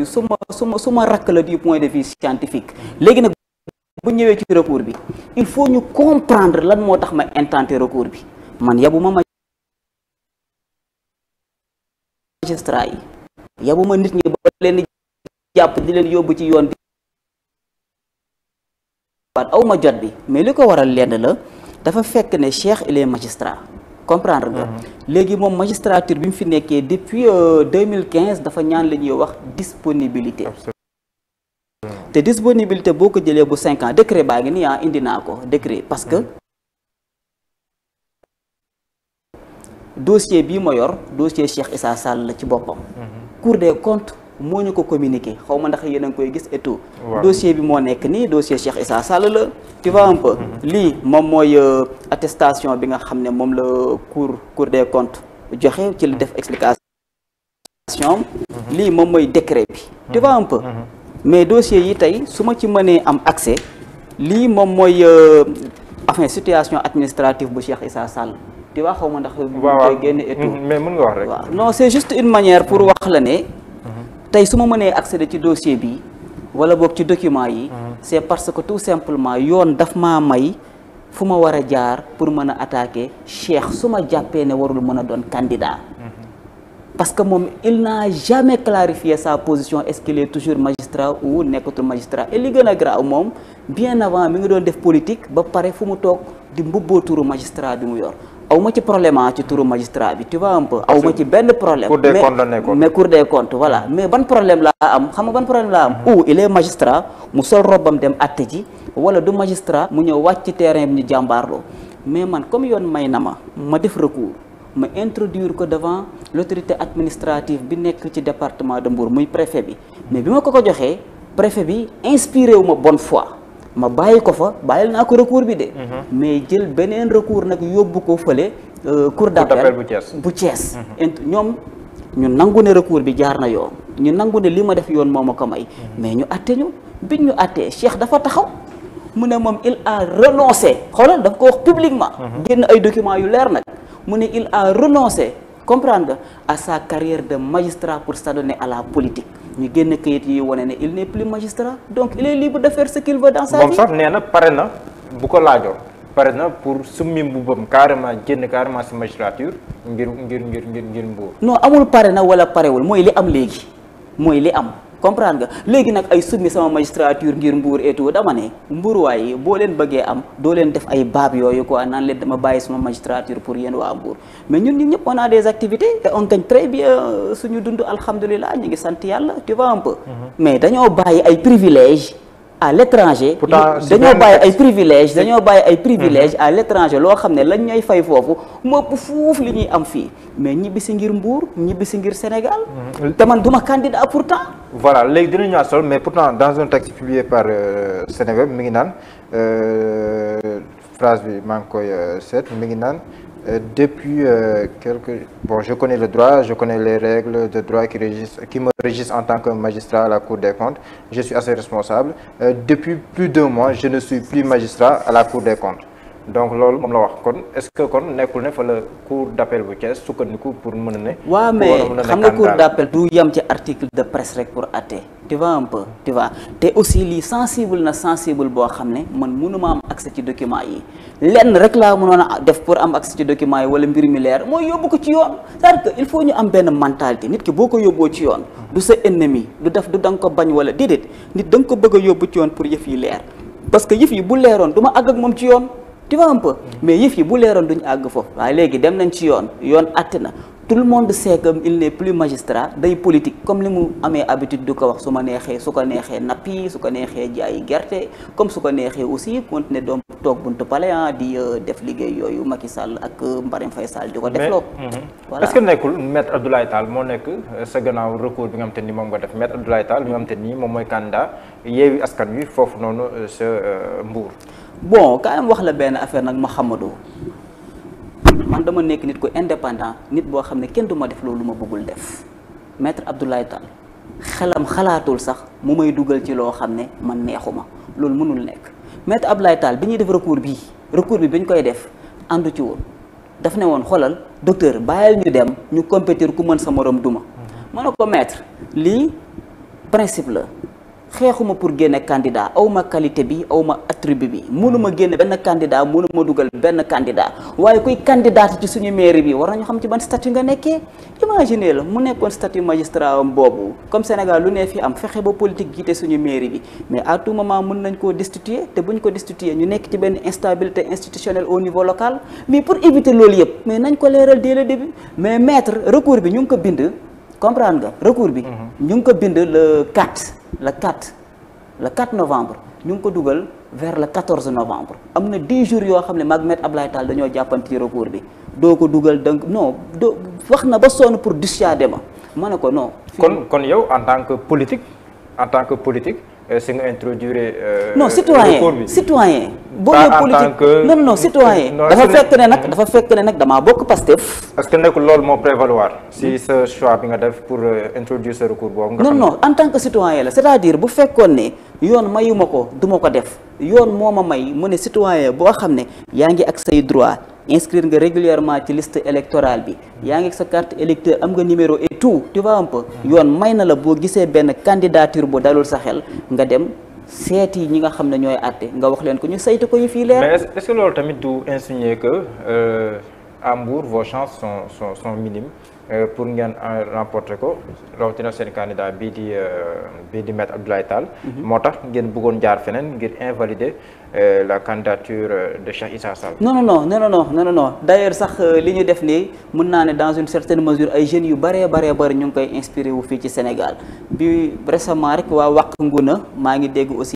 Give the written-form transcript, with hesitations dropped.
suma rakk la du point de vue scientifique léegi nag bu ñëwee ci recours bi il faut ñu comprendre lan moo tax ma intenté recours bi man yabuma magistrat yi yabuma nit ñi ba leen di jàpp di leen yóbbu ci yoon bi aw ma jot bi mais li ko waral lenn la dafa fekk ne Cheikh il est magistrat comprendre nga léegi moom magistrature bi mu fi nekkee depuis 2015 dafa ñaan li ñuy wax disponibilité te disponibilité boo ko jëlee bu 5 ans décret baa ngi nii indi naa ko décret parce que dossier bii ma yor dossier Cheikh Issa Sall la ci boppam Cour des comptes moo ñu ko communiqué xaw ma ndax yéen a ngi koy gis et tout dossier bi moo nekk nii dossier Cheikh Issa Sall la tu vois un peu lii moom mooy attestation bi nga xam ne moom la Cour des comptes joxe ci la def explication lii moom mooy décret bi tu vois un peu mais dossier yi tey su ma ci mënee am accès lii moom mooy enfin situation administrative bu Cheikh Issa Sall tu vois xaw ma ndax bu koy génne et tout mais mën nga wax rek waaw non c'est juste une manière pour wax la ne tey su ma mënee accéder ci dossier bi wala boog ci document yi c'est parce que tout simplement yoon daf maa may fu ma war a jaar pour mën a attaquer Cheikh su ma jàppee ne warul mën a doon candidat parce que moom il n'a jamais clarifié sa position est-ce qu'il est toujours magistrat ou nekkatul magistrat et li gën a graaw moom bien avant mi ngi doon def politique ba pare fu mu toog di mbubboo turu magistrat bi mu yor aw ma ci problème ci turu magistrat bi tu vois un peu aw ma ci benn problème mais Cour des comptes voilà mais ban problème laa am xam nga ban problème laa am ou il est magistrat mu sol robbam dem atte ji wala du magistrat mu ñëw wàcc ci terrain bi ñu jàmbaarloo mais man comme yoon may na ma def recours ma introduire ko devant l'autorité administrative bi nekk ci département de Mbour muy préfet bi mais bi ma ko joxee préfet bi inspiré wu ma bonne foi ma bàyyi ko fa bàyyil naa ko recours bi de mais jël beneen recours nag yóbbu ko fële cour d'appel bu Thiès ñoom ñu nangu ne recours bi jaar na yoon ñu nangu ne li ma def yoon moo ma ko may mais ñu atte ñu biñ ñu attee Cheikh dafa taxaw mu ne moom il a renoncé xoolal dafa ko wax publiquement génn ay documents yu leer nag mu ne il a renoncé comprendre nga à sa carrière de magistrat pour s'adonner à la politique ñu génn kayit yi wane ne il n'est plus magistrat donc il est libre de faire ce qu'il veut dans sa vie. moom sax nee na pare na bu ko laajoon pare na pour summi mbubbam carrément génn carrément ci magistrature ngir Mbour. non amul pare na wala parewul mooy li am léegi mooy li am comprendre nga léegi nag ay summi sama magistrature ngir Mbour et tout dama ne Mbour waaye boo leen bëggee am doo leen def ay baab yooyu quoi naan leen dama bàyyi sama magistrature pour yéen waa Mbour mais ñun ñëpp on a des activités et on gagne très bien suñu dund alhamdulilah ñu ngi sant yàlla tu vois un peu mais dañoo bàyyi ay privilèges à l'étranger dañoo bàyyi ay privilèges à l'étranger loo xam ne lañ ñooy fay foofu moo ëpp fuuf li ñuy am fii mais ñibbi si ngir Mbour ñibbi si ngir Sénégal te man duma candidat pourtant voilà léegi dinañu ñëwaat sol mais pourtant dans un texte publié par Seneweb mi ngi naan phrase bi maa ngi koy seet mi ngi naan depuis je connais le droit, je connais les règles de droit qui me régissent en tant que magistrat à la Cour des comptes. Je suis assez responsable. Depuis plus d'1 mois, je ne suis plus magistrat à la Cour des comptes. Donc loolu moom la wax kon est-ce que kon nekkul ne fa la cour d'appel bu Thiès sukkandiku pour mën a ne. waaw mais xam nga cour d'appel du yem ci article de presse rek pour atte tu vois un peu tu vois te aussi lii sensible boo xam ne man mënuma am accès ci document yi lenn rek laa mënoon a def pour am accès ci document yi wala mbir mi leer mooy yóbbu ko ci yoon c'est-à-dire que il faut ñu am benn mentalité nit ki boo ko yóbboo ci yoon du sa ennemi du da nga ko bañ wala déedéet nit da nga ko bëgg a yóbbu ci yoon pour yëf yi leer parce que yëf yi bu leeroon du ma àgg ak moom ci yoon tu vois un peu mais yëf yi bu leeroon duñu àgg foofu waaye léegi dem nañ ci yoon àtte na tout le monde sait que il n'est plus magistrat day politique comme li mu amee habitude du ko wax su ma neexee su ko neexee nappi su ko neexee jaayi gerte comme su ko neexee aussi continuer doom toog buntu palais di def liggéey yooyu Macky Sall ak Marème Faye Sall di ko defloo voilà est-ce que nekkul maître Abdoulaye Tall moo nekk sa gannaaw recours bi nga xam te ni moom nga def maître Abdoulaye Tall bi nga xam te ni moom mooy candidat Yewwi Askan Wi foofu noonu sa Mbour. bon quand même wax la benn affaire nag Mouhamadou man dama nekk nit ko indépendant nit boo xam ne kenn du ma def loolu ma bëggul def maître Abdoulaye Tall xelam xalaatul sax mu may dugal ci loo xam ne man neexuma loolu mënul nekk maître Abdoulaye Tall bi ñuy def recours bi bañ koy def àndu ci woon daf ne woon xoolal docteur bàyyil ñu dem ñu compétir ku mën sa morom duma ma ne ko maître lii principe la xeexuma pour génne candidat awma qualité bi awma attribut bi mënuma génne benn candidat mënuma dugal benn candidat waaye kuy candidat ci suñu mairie bi war nañu xam ci ban statut nga nekkee. Imaginez la mu nekkoon statut magistrat am boobu comme Sénégal lu ne fi am fexe ba politique jiite suñu mairie bi mais à tout moment mën nañ koo destituer te buñ ko destituer ñu nekk ci benn instabilité institutionnelle au niveau local mais pour éviter loolu yëpp mais nañ ko leeral dès le début mais maître recours bi ñu ngi ko bind comprendre nga recours bi ñu ngi ko bind le 4 novembre ñu ngi ko dugal vers le 14 novembre am na 10 jours yoo xam ne Maître Abdoulaye Tall dañoo jàppante ci recours bi doo ko dugal donc non doo wax na ba sonn pour dissuader ma ne ko non. kon yow en tant que politique si nga introduire. non citoyen boo nee politique non citoyen dafa fekk ne nag damaa bokk Pastef. est-ce que nekkul loolu moo prévaloir si sa choix bi nga def pour introduire ce recours boobu. nga xam non en tant que citoyen la c'est-à-dire bu fekkoon ne yoon mayuma ko du ma ko def yoon moo ma may mu ne citoyen boo xam ne yaa ngi ak say droit inscrire nga régulièrement ci liste électorale bi yaa ngi ak sa carte électeur am nga numéro et tout tu vois un peu yoon may na la boo gisee benn candidature bu dalul sa xel nga dem seeti ñi nga xam ne ñooy àtte nga wax leen ko ñu saytu ko ñu fii leer. mais est-ce que loolu tamit du insinuer que à Mbour vos chances sont minimes pour ngeen remporter ko rawatina seen candidat bii di Maître Abdoulaye Tall. moo tax ngeen bëggoon jaar feneen ngir invalider la candidature de Cheikh Issa Sall. non d'ailleurs sax li ñu def nii mën naa ne dans une certaine mesure ay jeunes yu bëree ñu ngi koy inspiré wu fii ci Sénégal bi récemment rek waa Waq Nguna maa ngi dégg aussi.